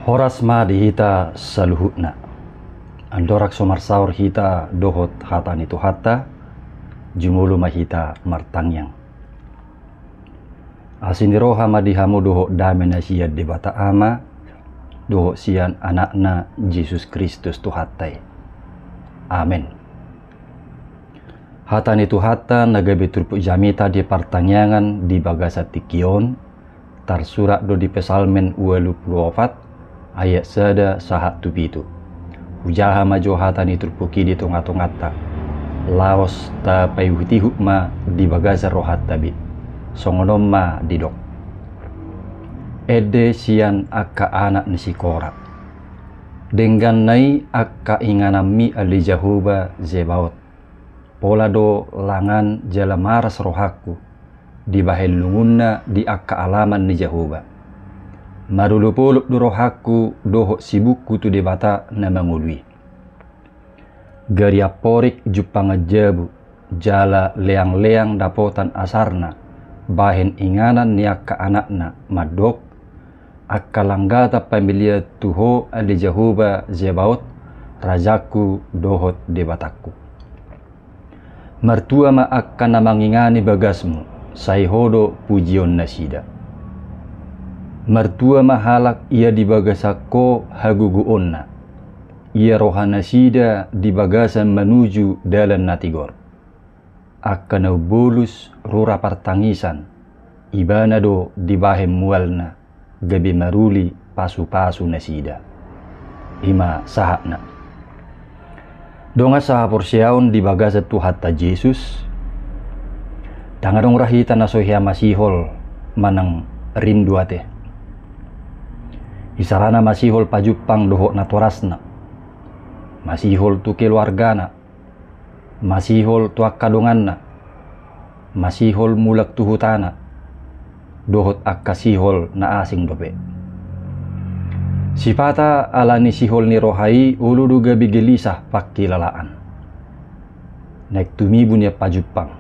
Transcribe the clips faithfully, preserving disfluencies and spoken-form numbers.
Horas ma di hita saluhutna. Andorang so marsaor hita dohot hata ni Tuhanta, jumolo ma hita martangiang. Asi ni roha ma di hamu dohot dame na sian Debata Ama, dohot sian Anakna Jesus Kristus Tuhanta i. Amen. Hata ni Tuhanta na gabe turpuk jamita di partangiangan di bagasan tingki on, tarsurat do di Psalmen ualu pulu opat, ayat sada sahat tu pitu. Hujaha ma jo hata ni turpuk i di tonga-tonganta, laos tapaihut-ihut ma di bagasan rohanta be. Songon on ma didok. Ende sian angka anak ni si Kora. Dengganna i angka ingananmi ale Jahowa Zebaot. Pola do langan jala maras rohangku dibahen lungunna di angka alaman ni Jahowa. Marolop-olop do rohangku dohot sibukku tu Debata na mangolu i. Gari amporik jumpangan jabu, jala leang-leang dapotan asarna, bahen inganan ni angka anakna, mandok, angka langgatan pamelean tu Ho ale Jahowa Zebaot, Rajangku dohot Debatangku. Martua ma angka na mangingani bagasmu, sai Ho do pujionnasida. Martua ma halak ia di bagasan Ho hagogoonna, ia rohanasida di bagasan manuju dalan na tigor. Angka na umbolus rura partangisan, Ibana do dibahen mualna, gabe maruli pasu-pasu nasida. I ma sahatna. Dongan sahaporseaon di bagasan Tuhanta Jesus, ndang adong ra hita na so hea masihol manang rindu ate. Isarana masihol pajumpang dohot natorasna, masihol tu keluargana, masihol tu angka donganna, masihol mulak tu hutana, dohot angka sihol na asing dope. Sipata ala ni sihol ni roha i olo do gabe gelisah pangkilalaan. Naeng tumibu nian pajumpang,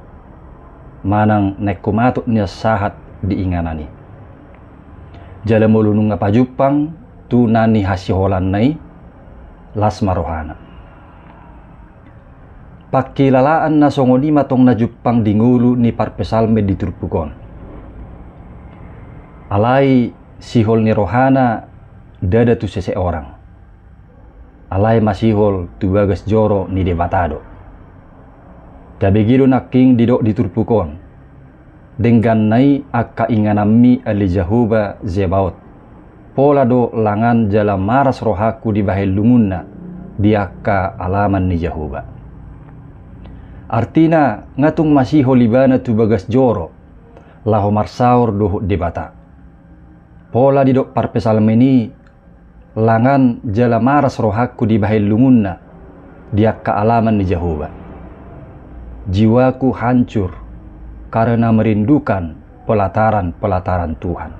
manang naeng humatok nian sahat di inganan i. Jala molo nunga pajumpang tu na nihasiholanna i, las ma rohana. Pangkilalaan na songon i ma tong na jumpang di ngolu ni parpsalmen di turpuk on. Alai sihol ni rohana ndada tu seseorang. Alai masihol tu bagas joro ni Debata do. Tabege do nangkin didok di turpuk on. Dengganna i angka ingananmi ale Jahowa Zebaot. Pola do langan jala maras rohangku dibahen lungunna di angka alaman ni Jahowa. Artina nga tung masihol ibana tu bagas joro laho marsaor dohot Debata. Pola didok parpsalmen i, langan jala maras rohangku dibahen lungunna di angka alaman ni Jahowa. Jiwaku hancur karena merindukan pelataran-pelataran Tuhan.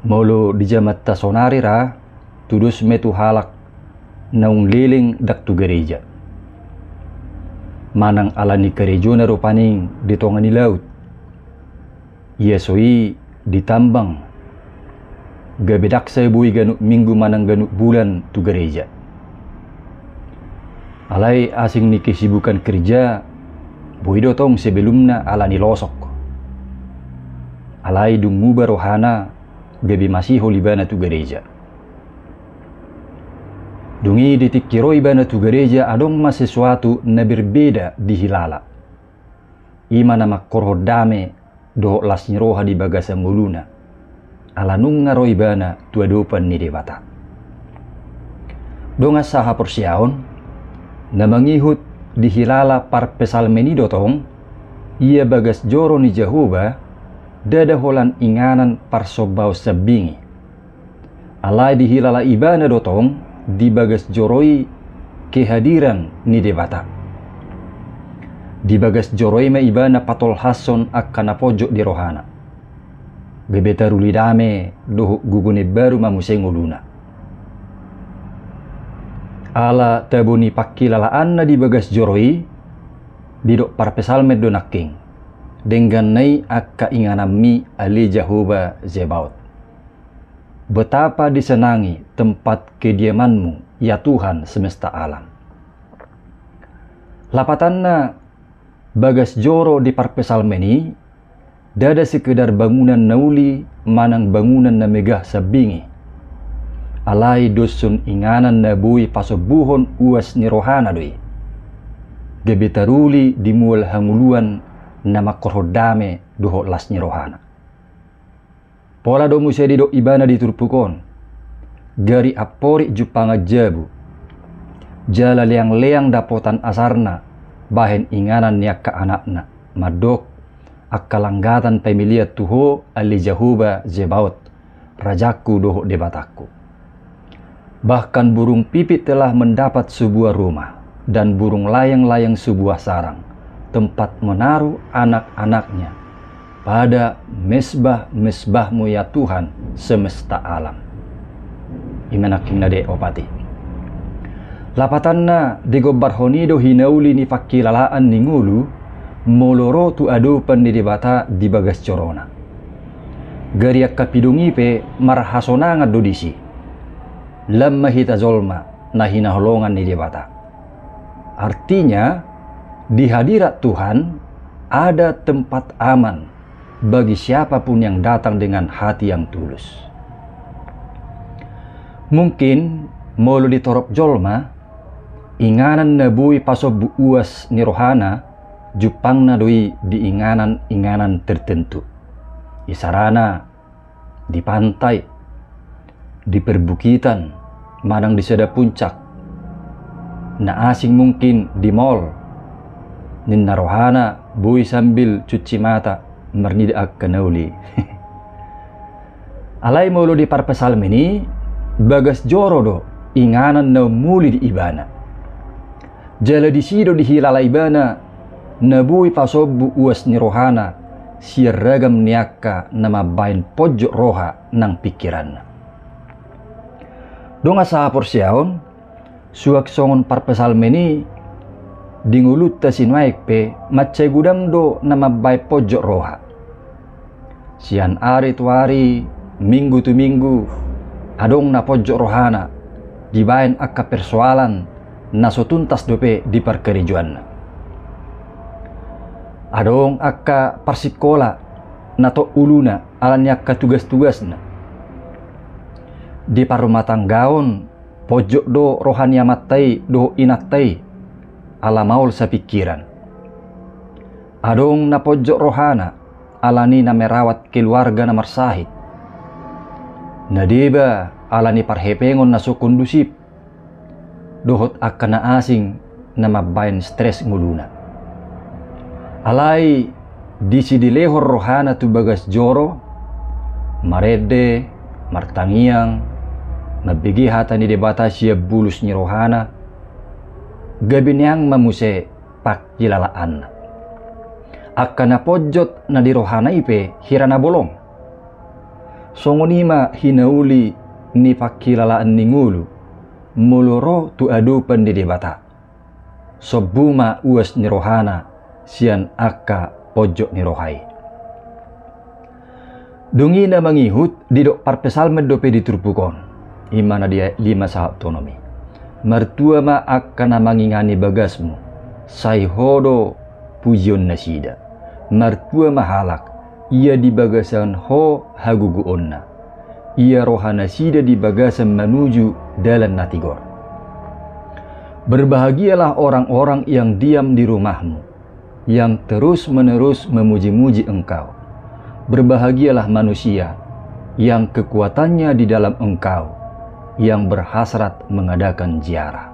Molo di jamanta sonari ra, tudos ma i tu halak naung leleng ndang tu gareja. Manang ala ni karejona rupani di tonga ni laut. Ia so i di tambang, gabe ndang sai boi ganup minggu manang ganup bulan tu gareja. Alai asing ni kesibukan kerja, boi do tong sebelumna ala ni losok. Alai dung muba rohana, gabe masihol ibana tu gareja. Dung i di tingki ro ibana tu gareja adong ma sesuatu na berbeda dihilala. I ma na mangkorhon dame dohot las ni roha di bagasan ngoluna. Ala nunga ro ibana tu adopan ni Debata. Dongan sahaporseaon, na mangihut dihilala parpsalmen i do tong, ia bagas joro ni Jahowa, ndada holan inganan parsombaon sambing i. Alai dihilala ibana do tong di bagas joro i kehadiran ni Debata. Di bagas joro i ma ibana patolhashon angka na ponjot di rohana. Gabe taruli dame dohot gogo na imbaru ma muse ngoluna. Ala tabo ni pangkilalaanna di bagas joro i, didok parpsalmen do nangkin, dengganna i angka ingananmi ale Jahowa Zebaot. Betapa disenangi tempat kediaman-Mu, ya Tuhan semesta alam. Lapatanna, bagas joro di parpsalmen i, ndada sekedar bangunan na uli manang bangunan na megah sambing i. Alai doshon inganan na boi pasombuhon uas ni rohana do i. Gabe taruli di mual hangoluan na mangkorhon dame dohot las ni rohana. Pola do muse didok ibana di turpuk on, gari amporik jumpangan jabu, jala leangleang dapotan asarna bahen inganan ni angka anakna, mandok, angka langgatan paimilian tu Ho, ale Jahowa Zebaot, Rajangku dohot Debatangku. Bahkan burung pipit telah mendapat sebuah rumah, dan burung layang-layang sebuah sarang, tempat menaruh anak-anaknya, pada mesbah-mesbah-Mu, ya Tuhan semesta alam. I ma nangkin na diopat i. Lapatanna, digombarhon i do hinauli ni pangkilalaan ni ngolu, molo ro tu adopan ni Debata di bagas joroNa. Gari angka pidong i pe marhasonangan do disi. Lam ma hita jolma na hinaholongan ni Debata. Artinya, di hadirat Tuhan ada tempat aman bagi siapa pun yang datang dengan hati yang tulus. Mungkin, molo di torop jolma, inganan na boi pasombu uas ni rohana, jumpangna do i di inganan-inganan tertentu. Isarana, di pantai, di perbukitan, manang di sada puncak. Na asing mungkin di mall. Ninna rohana boi sambil cuci mata, marnida angka na uli. Alai molo di parpsalmen i, bagas joro do inganan na umuli di ibana. Jala disi do dihilala ibana na boi pasombu uas ni rohana sian ragam ni angka na mambahen ponjot roha nang pingkiranna. Dongan sahaporseaon, suang songon parpsalmen i, di ngolunta sinuaeng pe mansai godang do na mambahen ponjot roha. Sian ari tu ari, minggu tu minggu, adong na ponjot rohana dibahen angka persoalan na so tuntas dope di parkarejoanna. Adong angka parsingkola na tok uluna ala ni angka tugas-tugasna. Di parrumatanggaon, ponjot do roha ni amanta i dohot inanta i, ala maol sapingkiran. Adong na ponjot rohana ala ni na merawat keluarga na marsahit. Na deba ala ni parhepengon na so kondusip, dohot angka na asing na mambahen stres ngoluna. Alai disi dilehon rohana tu bagas joro, marende, martangiang, mambege hata ni Debata sian bulus ni rohana, gabe neang ma muse pangkilalaanna. Angka na ponjot na di rohana i pe hira na bolong. Songon i ma hinauli ni pangkilalaan ni ngolu, molo ro tu adopan ni Debata. Sombu ma uas ni rohana sian angka ponjot ni roha i. Dung i na mangihut didok parpsalmen dope di turpuk on, i ma na di ayat lima sahat tu onom i. Martua ma angka na mangingani bagasmu, sai ho do pujion nasida. Martua ma halak, ia di bagasan ho hagogoonna. Ia roha nasida di bagasan manuju dalan na tigor. Berbahagialah orang-orang yang diam di rumahmu, yang terus-menerus memuji-muji Engkau. Berbahagialah manusia yang kekuatannya di dalam Engkau, yang berhasrat mengadakan ziarah.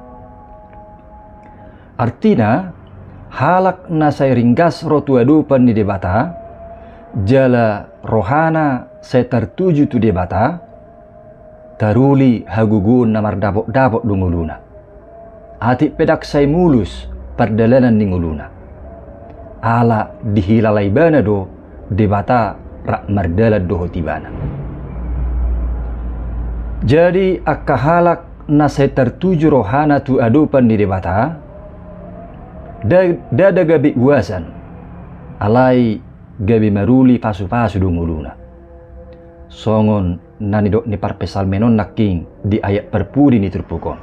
Artina, halak na sai ringgas ro tu adopan ni Debata, jala rohana sai tartuju tu Debata, taruli hagogoon na mardapotdapot do ngoluna. Atik pe ndang sai mulus pardalanan ni ngoluna. Ala dihilala ibana do Debata rap mardalan dohot ibana. Jadi angka halak na sai tartuju rohana tu adopan ni Debata, nda, ndada gabe uasan, alai gabe maruli pasupasu do ngoluna. Songon na nidok ni parpsalmen on nangkin di ayat parpudi ni turpuk on.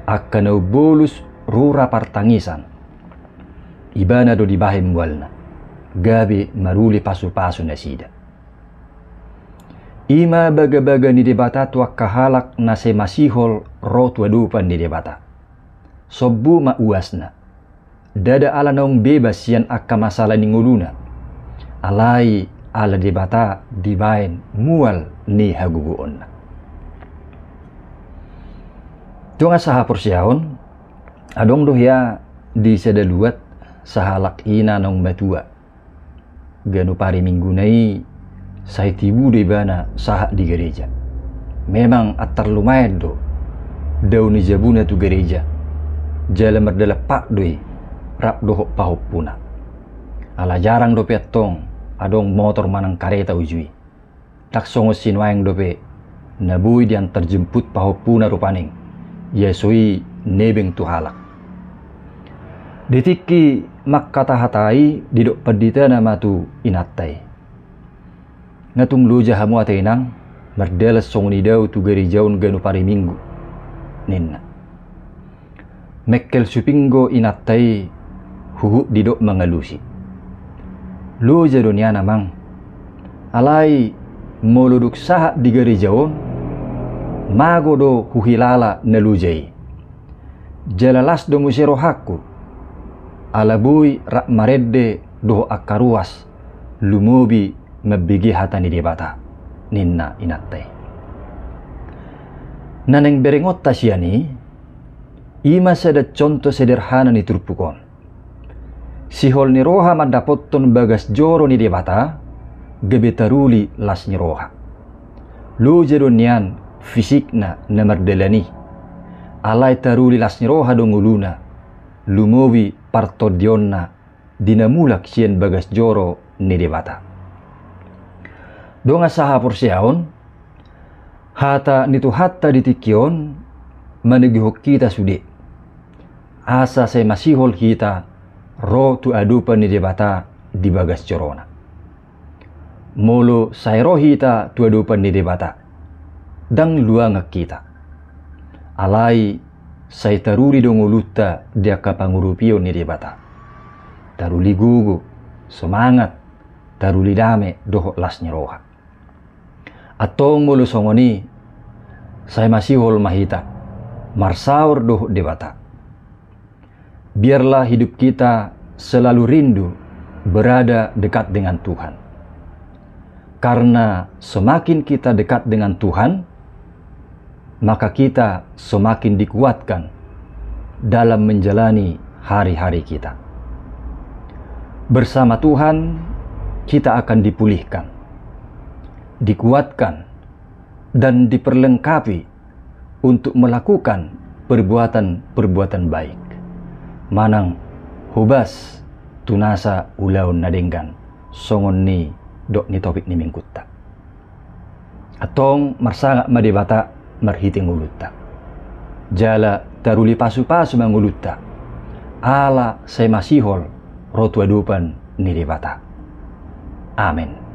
Angka na umbolus rura partangisan, ibana do dibahen mualna, gabe maruli pasupasu nasida. I ma bagabaga ni Debata tu angka halak na sai masihol ro tu adopan ni Debata. Sombu ma uasna. Ndada ala naung bebas sian angka masalah ni ngoluna. Alai ala Debata dibahen mual ni hagogoonna. Dongan sahaporseaon, adong do hea di sada luat sahalak ina naung matua. Ganup ari Mingguna i sai tibu do ibana sahat di gareja. Memang antar lumaen do dao ni jabuna tu gareja. Jala mardalan pat do i rap dohot pahompuna. Ala jarang dope antong adong motor manang kareta uju i. Ndang songon sinuaeng dope na boi diantar jemput pahompuna rupani, ia so i nebeng tu halak. Di tingki mangkatahatai didok panditana ma tu inanta i. Nga tung loja hamu ate inang, mardalan songon i do au tu gareja on ganup ari Minggu, ninna. Mengkel supinggo inanta i huhut didok mangalusi. Loja do nian amang. Alai molo dung sahat di gareja on, mago do huhilala na loja i. Jala las do muse rohangku. Ala boi rap marende dohot angka ruas lumobi mambege hata ni Debata, ninna inanta i. Na naeng berengonta sian i, i ma sada conto sederhana ni turpuk on. Sihol ni roha mandapothon bagas joro ni Debata, gabe taruli las ni roha. Loja do nian fisikna na mardalan i. Alai taruli las ni roha do ngoluna, lumobi partondionna di na mulak sian bagas joro ni Debata. Dongan sahaporseaon, hata ni Tuhanta di tingki on manogihon hita sude. Asa sai masihol hita ro tu adopan ni Debata di bagas jorona. Molo sai ro hita tu adopan ni Debata, ndang luangan hita. Alai sai taruli do ngolunta di angka pangurupion ni Debata. Taruli gogo, semangat, taruli dame dohot las ni roha. Antong molo songon i, sai masihol ma hita marsaor dohot Debata. Biarlah hidup kita selalu rindu berada dekat dengan Tuhan. Karena semakin kita dekat dengan Tuhan, maka kita semakin dikuatkan dalam menjalani hari-hari kita. Bersama Tuhan, kita akan dipulihkan, dikuatkan, dan diperlengkapi untuk melakukan perbuatan-perbuatan baik. Manang hobas tu nasa ulaon na denggan, songon nidok ni topik ni Minggunta. Antong marsangap ma Debata marhite ngolunta. Jala taruli pasupasu ma ngolunta. Ala sai masihol ro tu adopan ni Debata. Amen.